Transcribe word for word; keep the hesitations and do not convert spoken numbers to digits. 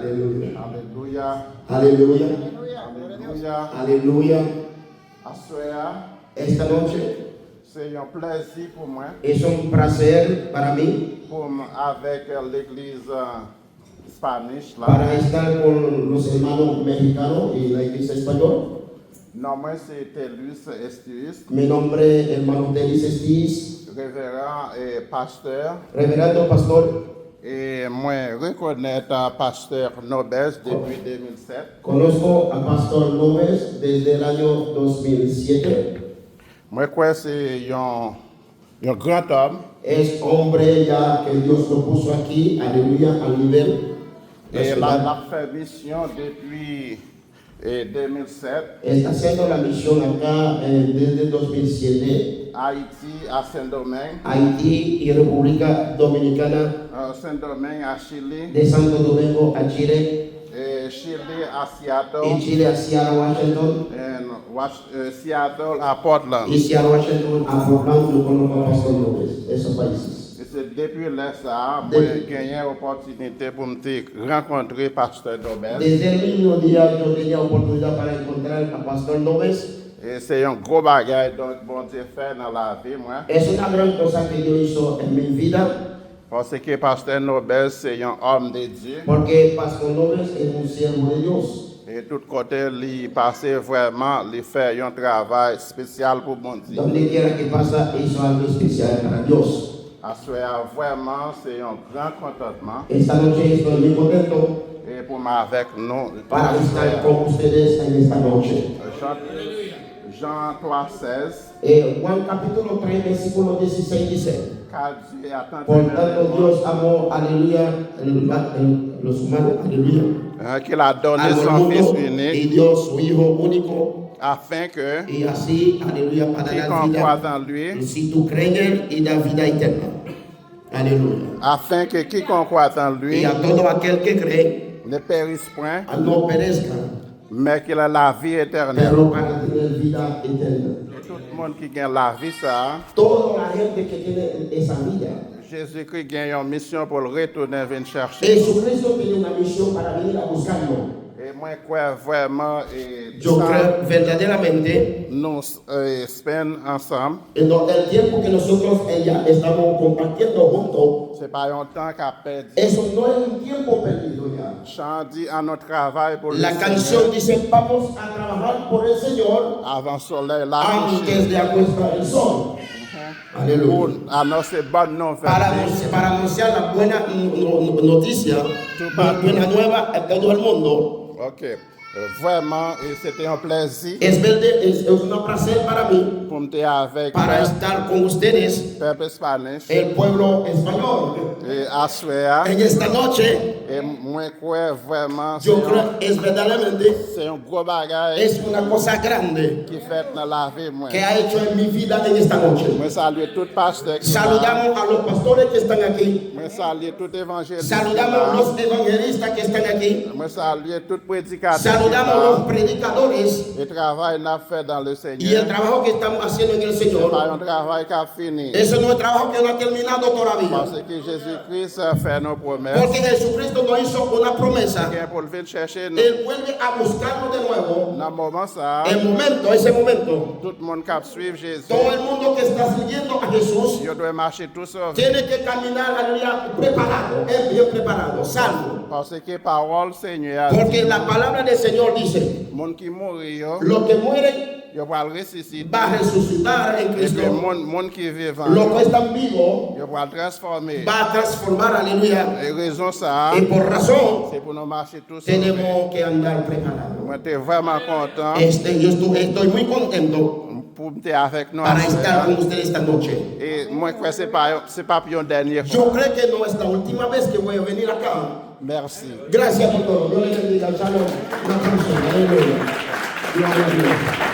Aleluya. Aleluya. Aleluya. Aleluya. Aleluya. Aswè a, esta noche, se yon plèzi pou mwen es un placer para mí pou m avèk legliz, uh, Spanish la. Para estar con los hermanos mexicanos y la iglesia española. Non mwen se Telus Estis. Mi nombre, hermano Telis Estis. Reveran e pastè. Reverendo Pastor. E mwen rekonèt, uh, pastè Nobès depi de mil sèt. Conozco a Pastor Nobes desde el año dos mil siete. Mwen kwè se yon, yon gran òm. Es hombre ya que Dios lo puso aquí, aleluya, al nivel nacional. E l ap fè misyon depi, e, de mil sèt. Está haciendo la misión acá, eh, desde dos mil siete. Ayiti a Sendomeng. Haití y República Dominicana. Ah, Sendomeng a Chili. De Santo Domingo a Chile. E Chili a Seattle. Y Chile a Seattle, Washington. And Wash-, eh, Seattle a Portland. Y Seattle, Washington a Portland, yo conozco a Pastor López, esos países. E se depi lè sa a, mwen genyen opòtinite pou m te rankontre pastè Nobès. Desde el mismo día yo tenía oportunidad para encontrar a Pastor López. E se yon gwo bagay, donk, Bondye fè nan lavi mwen. Es una gran cosa que Dios hizo en mi vida. Paske pastè Nobès se yon òm de Dye. Porque Pastor López es un siervo de Dios. E tout kote li pase, vrèman, li fè yon travay espesyal pou Bondye. Donde quiera que pasa, hizo algo especial para Dios. Aswè a, vrèman, se yon gran kontantman. Esta noche estoy muy contento. E pou m avèk nou, para estar con ustedes en esta noche. Jan, Jan twa sèz. Eh, Juan capítulo tres, versículo dieciséis dice, ka di, atann, por tanto Dios amó, aleluya, el, el, los humanos, aleluya, ah, qu'il a donné son Fils unique, al mundo, y dio su Hijo único, afin que, y así, aleluya, para dar vida, quiconque croit en lui, si tú crees en él, y da vida eterna. Aleluya. Afin que quiconque croit en lui, y a todo aquel que cree, ne périsse point, no perezca, mais qu'il ait la vie éternelle. Pero para tener vida eterna. E tout moun ki gen lavi sa a, toda la gente que tiene esa vida, Jezikri gen yon misyon pou l retounen vin chèche nou. Jesucristo tiene una misión para venir a buscarnos. E mwen kwè vrèman, e, yo creo verdaderamente, nou, e, spend ansanm. En el tiempo que nosotros, eh, ya estamos compartiendo juntos, se pa yon tan k ap pèdi. Eso no es un tiempo perdido ya. Chan di, ann nou travay pou le Senyè. La canción dice, vamos a trabajar por el Señor, avan solèy la kouche, antes de acuestar el sol. Aleluya. Pou anonse bòn nouvèl. Para, para anunciar la buena no-, no-, noticia, la buena nueva a todo el mundo. Ok. Vrèman, e se te yon plèzi. Es verde-, es, es un placer para mí, pou m te avèk, para, eh, estar con ustedes, pèp Espanish, el pueblo español, e aswè a, en esta noche, e mwen kwè vrèman, yo creo es verdaderamente, se yon gwo bagay, es una cosa grande, ki fèt nan lavi mwen. Que ha hecho en mi vida en esta noche. Mwen salye tout pastè ki la. Saludamos a los pastores que están aquí. Mwen salye tout evanjelis ki la. Saludamos los evangelistas que están aquí. Mwen salye tout predikatè ki la. Saludamos los predicadores. E travay n ap fè dans le Seigneur, y el trabajo que estamos haciendo en el Señor, se pa yon travay k ap fini. Ese no es trabajo que no ha terminado todavía. Paske Jezikri fè nou pwomès. Porque Jesucristo nos hizo una promesa. Li gen pou l vin chèche nou. Él vuelve a buscarnos de nuevo. Nan moman sa a, el momento, ese momento, tout moun k ap suiv Jezi, todo el mundo que está siguiendo a Jesús, yo dwe mache tou sove, tiene que caminar, aleluya, preparado, eh, bien preparado, salvo. Paske pawòl Senyè a di, porque la palabra del Señor dice, moun ki mouri yo, los que mueren, yo pral resisite, va a resucitar en Cristo. Epi moun, moun ki vivan, los que están vivos, yo pral transfòme, va a transformar, aleluya. E rezon sa a, y por razón, se pou nou mache tou sove. Tenemos que andar preparados. Mwen te vrèman kontan. Este, yo estu-, estoy muy contento, pou m te avèk nou, para estar con ustedes esta noche. E mwen kwè se pa, se p ap yon dènye fwa. Yo creo que no es la última vez que voy a venir acá. Mèsi. Gracias por todo. Dios les bendiga. Shalom. Una persona. Aleluya. Gloria a Dios.